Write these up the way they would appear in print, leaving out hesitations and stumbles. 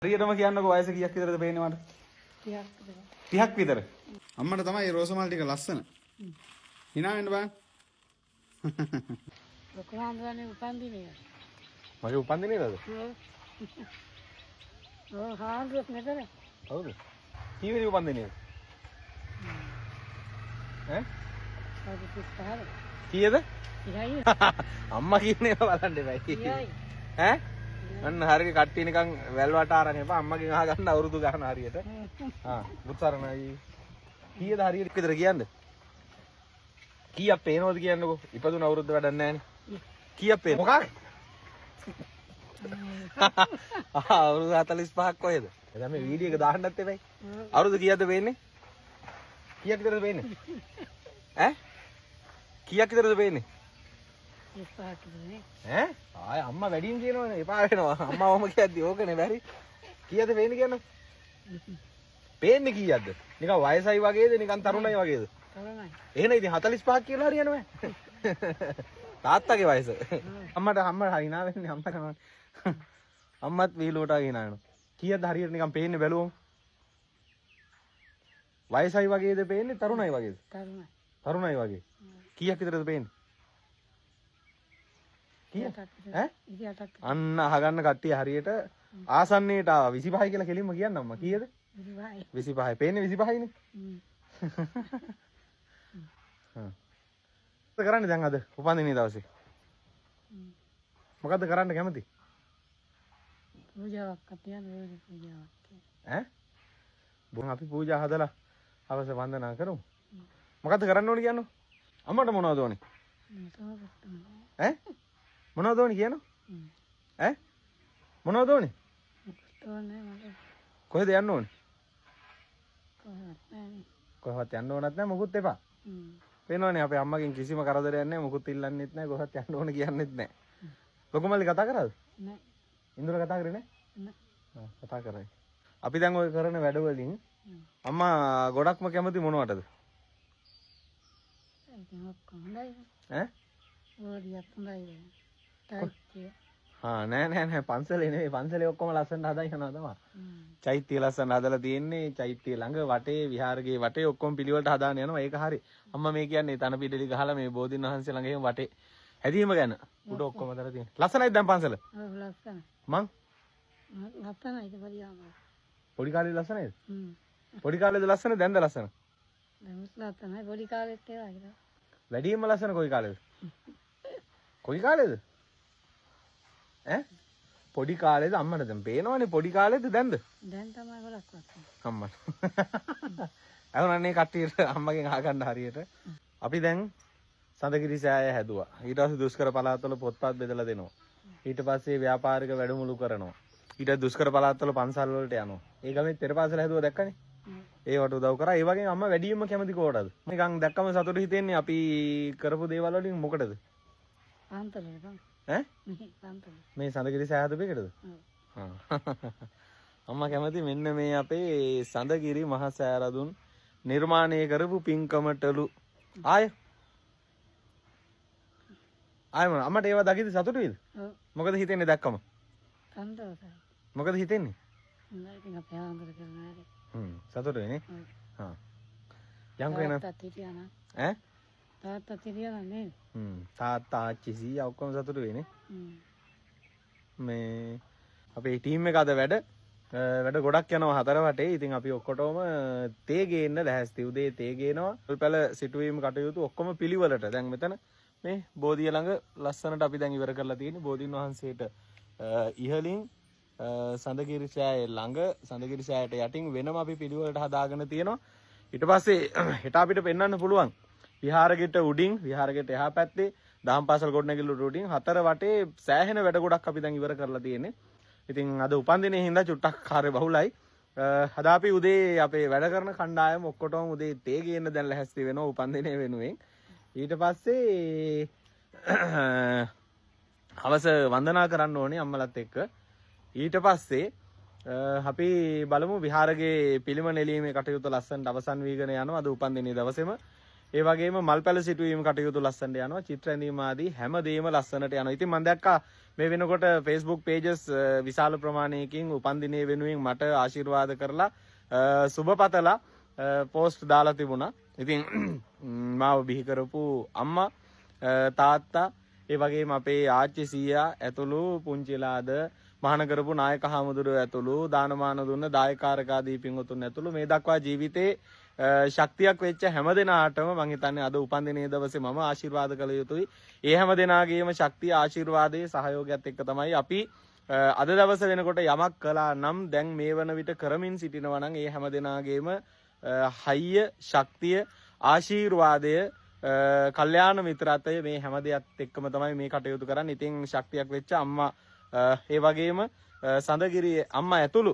හරියටම කියන්නකෝ වයස කීයක් විතරද පේන්නේ මට? 30ක් විතර. 30ක් විතර. අම්මට තමයි රෝස මල් ටික ලස්සන. හිනා වෙන්න බෑ. ලොකු හාමුදුරනේ උපන්දිනේ. මගේ උපන්දිනේද අද? ඔව්. ඔව් හාමුදුරුවෝ මෙතන. හවුද? කීවෙනි උපන්දිනේද? ඈ? අවුරුදු 35. කීයද? 30යි. අම්මා කියන ඒවා බලන්න එපා. 30යි. ඈ? අන්න හරියට කට්ටිය නිකන් වැල් වට අරන් එපා. අම්මගෙන් අහගන්න අවුරුදු ගාන හරියට. ආ, බුත්සරණයි. කීයද හරියට විතර කියන්න? කීයක් පේනවද කියන්නකෝ? ඉපදුන අවුරුද්ද වැඩක් නැහැනේ. කීයක් පේන? මොකක්? අවුරුදු 45ක් කොහෙද? දැන් මේ වීඩියෝ එක දාන්නත් එපයි. අවුරුදු කීයක්ද පේන්නේ? කීයක් විතරද පේන්නේ? ඈ? කීයක් විතරද පේන්නේ? 35ක් විතර නේ. ඈ? ආය අම්මා වැඩියෙන් කියනවනේ, එපා වෙනවා. අම්මා ඔහම කියද්දි ඕකනේ බැරි. කීයද පේන්නේ කියන්න? පේන්නේ කීයක්ද? නිකන් වයසයි වගේද, නිකන් තරුණයි වගේද? තරුණයි. එහෙනම් ඉතින් 45ක් කියලා හරියනවා. තාත්තගේ වයස. අම්මට අම්මා හිනා වෙන්නේ, අම්මා කරනවා. අම්මත් විහිළුවට වගේ හිනා වෙනවා. කීයද හරියට නිකන් පේන්නේ බැලුවම? වයසයි වගේද පේන්නේ, තරුණයි වගේද? තරුණයි. තරුණයි වගේ. කීයක් විතරද පේන්නේ? කීයක්? 28ක් විතර. ඈ? 28ක් විතර. අන්න අහගන්න කට්ටිය හරියට ආසන්නයට ආවා. 25යි කියලා කෙලින්ම කියන්න අම්මා. කීයද? 25යි. 25යි. පේන්නේ 25යිනේ. හ්ම්. හ්ම්. මොකද කරන්නේ දැන් අද උපන්දිනේ දවසේ? හ්ම්. මොකද්ද කරන්න කැමති? පූජාවක් තියන්න ඕනේ, පූජාවක් තියන්න. ඈ? බොන් අපි පූජා හදලා හවස වන්දනා කරමු. මොකද්ද කරන්න ඕනේ කියන්නෝ? අම්මට මොනවද ඕනේ? මට මොකක්ද ඕනේ? ඈ? මොනවද ඕනේ කියන්නෝ? හ්ම්. ඈ? මොනවද ඕනේ? මොකක්ද ඕනේ මට? කොහෙද යන්න ඕනේ? කොහොමවත් නෑනේ. කොහෙවත් යන්න ඕනත් නෑ, මොකුත් එපා. හ්ම්. පේනවනේ අපේ අම්මගෙන් කිසිම කරදරයක් නෑ, මොකුත් ඉල්ලන්නෙත් නෑ, කොහෙවත් යන්න ඕන කියන්නෙත් නෑ. ලොකු මල්ලි කතා කරාද? නෑ. ඉන්දුර කතා කරේ නෑ? නෑ. ආ, කතා කරයි. අපි දැන් ඔය කරන වැඩ වලින් හ්ම්. අම්මා ගොඩක්ම කැමති මොනවටද? ඉතින් ඔක්කොම හොඳයි. ඈ? බෝධියත් හොඳයි. චෛත්‍ය. හා, නෑ නෑ නෑ, පන්සලේ නෙවෙයි, පන්සලේ ඔක්කොම ලස්සනට හදන් යනවා තමයි. හ්ම්. චෛත්‍ය ලස්සන හදලා තියෙන්නේ, චෛත්‍ය ළඟ වටේ විහාරගේ වටේ ඔක්කොම පිළිවෙලට හදාන යනවා. ඒක හරි. අම්මා මේ කියන්නේ තන පිටලි ගහලා මේ බෝධින් වහන්සේ ළඟ එහෙම වටේ හැදීම ගැන උඩ ඔක්කොම හදලා තියෙන්නේ. ලස්සනයිද දැන් පන්සල? ඔව් ලස්සනයි. මං ලස්සනයි ඉතින් පොඩි ආම. පොඩි කාලේ ලස්සනයිද? හ්ම්. පොඩි කාලේද ලස්සන, දැන්ද ලස්සන? දැන් ලස්සනයි, පොඩි කාලෙත් ඒ වගේ. වැඩියෙන්ම ලස්සන කොයි කාලේද? කොයි කාලේද? ඈ? පොඩි කාලේද අම්මට දැන් පේනවනේ, පොඩි කාලේද දැන්ද? දැන් තමයි ගොඩක් ලස්සන. අම්මට. අහුනන්නේ කට්ටියට අම්මගෙන් අහගන්න හරියට. අපි දැන් සඳගිරි සෑය හැදුවා. ඊට පස්සේ දුෂ්කර පළාත්වල පොත්පත් බෙදලා දෙනවා. ඊට පස්සේ ව්‍යාපාරික වැඩමුළු කරනවා. ඊට දුෂ්කර පළාත්වල පන්සල් වලට යනවා. ඒ ගමේ පෙර පාසල හැදුවා දැක්කනේ. ඒවට උදව් කරා. ඒ වගේම අම්මා වැඩියෙන්ම කැමති කෝටද? නිකන් දැක්කම සතුටු හිතෙන්නේ අපි කරපු දේවල් වලින් මොකටද? පන්සලේ බං. ඈ? මේ පන්සලේ. මේ සඳගිරි සෑය හදපු එකටද? ඔව්. අම්මා කැමති මෙන්න මේ අපේ සඳගිරි මහ සෑරදුන් නිර්මාණය කරපු පින්කමටලු. ආය ආය මොන අම්මට ඒවා දකිද්දි සතුටු වෙයිද? ඔව්. මොකද හිතෙන්නේ දැක්කම? සන්තෝෂයි. මොකද හිතෙන්නේ? හොඳයි ඉතින් අපේ ආන්දර කරන වැඩේ. හ්ම්, සතුටු වෙන්නේ. ඔව්. හා. යන්කෝ එන. තාත්තත් හිටියා නම්. ඈ? තාත්තත් හිටියා නම් නේද? හ්ම්, තාත්තා ආච්චි සීයා ඔක්කොම සතුටු වෙන්නේ. හ්ම්. මේ අපේ ටීම් එක අද වැඩ වැඩ ගොඩක් යනවා හතර වටේ. ඉතින් අපි ඔක්කොටම තේ ගේන්න ලැහැස්ති. උදේ තේ ගේනවා. පැල සිටුවීම කටයුතු ඔක්කොම පිළිවෙලට. දැන් මෙතන මේ බෝධිය ළඟ ලස්සනට අපි දැන් ඉවර කරලා තියෙන්නේ. බෝධීන් වහන්සේට ඉහළින් සඳගිරි සෑය ළඟ සඳගිරි සෑයට යටින් වෙනම අපි පිළිවෙලට හදාගෙන තියෙනවා. ඊට පස්සේ හෙට අපිට පෙන්වන්න පුළුවන් විහාරගෙට උඩින්, විහාරගෙට එහා පැත්තේ දහම් පාසල් ගොඩනැගිල්ල උඩින් හතර වටේ සෑහෙන වැඩ ගොඩක් අපි දැන් ඉවර කරලා තියෙන්නේ. ඉතින් අද උපන්දිනේ හින්දා චුට්ටක් කාර්ය බහුලයි. අද අපි උදේ අපේ වැඩ කරන කණ්ඩායම ඔක්කොටම උදේ තේ ගේන්න දැන් ලැහැස්ති වෙනවා උපන්දිනේ වෙනුවෙන්. ඊට පස්සේ හවස වන්දනා කරන්න ඕනේ අම්මලත් එක්ක. ඊට පස්සේ අපි බලමු විහාරගේ පිළිම නෙලීමේ කටයුතු ලස්සනට අවසන් වීගෙන යනවා අද උපන්දිනේ දවසේම. ඒ වගේම මල් පැල සිටුවීම කටයුතු ලස්සනට යනවා. චිත්‍ර ඇඳීම ආදී හැම දෙයක්ම ලස්සනට යනවා. ඉතින් මම දැක්කා මේ වෙනකොට Facebook pages විශාල ප්‍රමාණයකින් උපන්දිනය වෙනුවෙන් මට ආශිර්වාද කරලා සුබ පතලා පෝස්ට් දාලා තිබුණා. ඉතින් මාව බිහි කරපු අම්මා, තාත්තා, ඒ වගේම අපේ ආච්චි සීයා ඇතුළු පුංචිලාද මහාන කරපු නායක හාමුදුරුවෝ ඇතුළු දානමාන දුන්න දායකාරක ආදී පින්වතුන් ඇතුළු මේ දක්වා ජීවිතේ ශක්තියක් වෙච්ච හැම දෙනාටම මං හිතන්නේ අද උපන්දිනයේ දවසේ මම ආශිර්වාද කළ යුතුයි. ඒ හැම දෙනාගේම ශක්තිය, ආශිර්වාදයේ සහයෝගයත් එක්ක තමයි අපි අද දවස වෙනකොට යමක් කළා නම් දැන් මේ වන විට කරමින් සිටිනවා නම් ඒ හැම දෙනාගේම හයිය, ශක්තිය, ආශිර්වාදය, කල්යාණ මිත්‍රත්වය මේ හැම දෙයත් එක්කම තමයි මේ කටයුතු කරන්නේ. ඉතින් ශක්තියක් වෙච්ච අම්මා, ඒ වගේම සඳගිරි අම්මා ඇතුළු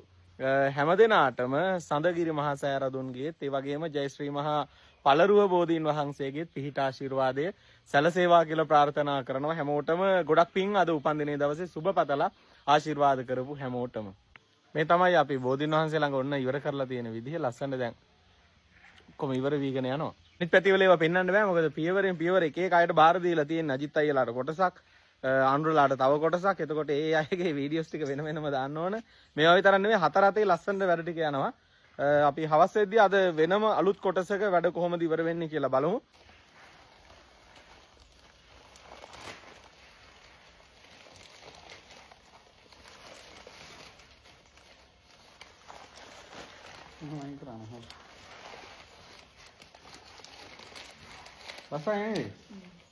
හැම දෙනාටම සඳගිරි මහා සෑය රදුන්ගේත් ඒ වගේම ජයශ්‍රී මහා පළරුව බෝධීන් වහන්සේගේත් පිහිට ආශිර්වාදය සැලසේවා කියලා ප්‍රාර්ථනා කරනවා. හැමෝටම ගොඩක් පිං අද උපන්දිනයේ දවසේ සුබ පතලා ආශිර්වාද කරපු හැමෝටම. මේ තමයි අපි බෝධීන් වහන්සේ ළඟ ඔන්න ඉවර කරලා තියෙන විදිහ. ලස්සන දැන් ඔක්කොම ඉවර වීගෙන යනවා. අනිත් පැතිවල ඒවා පෙන්වන්න බෑ, මොකද පියවරෙන් පියවර එක එක අයට බාර දීලා තියෙන. අජිත් අයියලාට කොටසක්, අනුරලාට තව කොටසක්. එතකොට ඒ අයගේ වීඩියෝස් ටික වෙන වෙනම දාන්න ඕන. මේවා විතරක් නෙමෙයි, හතර අතේ ලස්සනට වැඩ ටික යනවා. අපි හවස් වෙද්දී අද වෙනම අලුත් කොටසක වැඩ කොහොමද ඉවර වෙන්නේ කියලා බලමු. ලස්සනයි නේද?